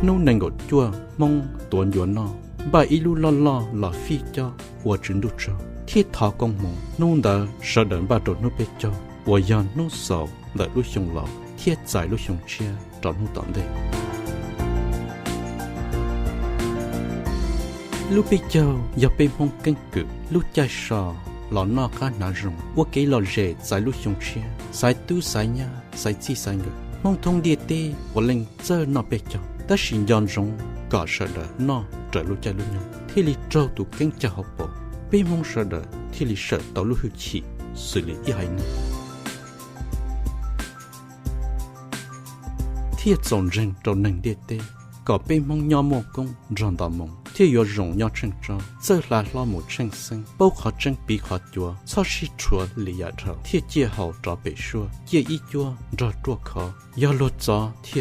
Hnub nees nkaum cuaj Hmoob tuav ncuav noj, npaj ib lub loj loj los fij cob ua Tswv Ntuj tsaug thiaj thov koob hmoov. Hnub ntawd sawv daws npaj rau hnub peb caug uas yog hnub xaus ntawm lub xyoo laus thiaj txais lub xyoo tshiab rau hnub tom ntej. Lub peb caug yog peb Hmoob keeb kwm lub caij so los noj qab hnav zoo, ua kev lom zem txais lub xyoo tshiab, xaiv tub xaiv nyab, xaiv txij xaiv nkawm. Hmoob thoob ntiaj teb puav leej txawj noj peb caug, tab sis nco ntsoov kom sawv daws noj raws lub caij lub nyoog thiaj li raug tus keeb cag hauv paus, peb Hmoob sawv daws thiaj li sawm tau lub hwj chim xws li ib haiv neeg thiaj txaus ntseeg rau neeg ntiaj teb, kom peb Hmoob nyob muaj koob nrog nto moo thiaj yuav zoo nyob tsheej tsob, txawj hla hlob mus tsheej xeeb, paub qhov tseeb piv qhov cuav, txhob sib rhuav li yam dhau, thiaj ciaj haus rov pem suab, ciaj ib cuab nrog ruaj khov, yog luag txov thiaj